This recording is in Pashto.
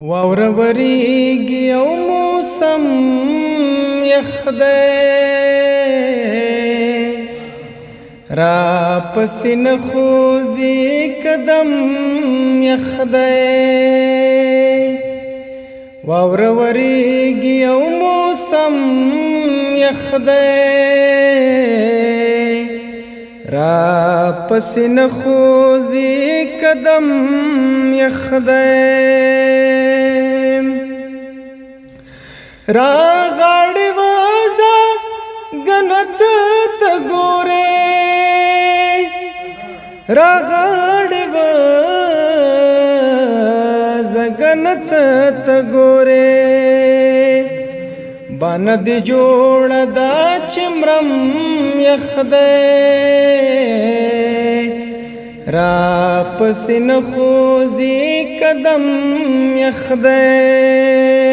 واوره وریږي او موسم یخ دی، را پسې نه خوځي قدم یخ دی. واوره وریږي او موسم یخ دی، را پسې نه خوځي قدم یخ دی. را غاړې وزه ګنه څه ته ګورې، را غاړې وزه ګنه څه ته ګورې، باندې دې جوړه دا چې مرم یخ دی، را پسې نه خوځي قدم یخ دی.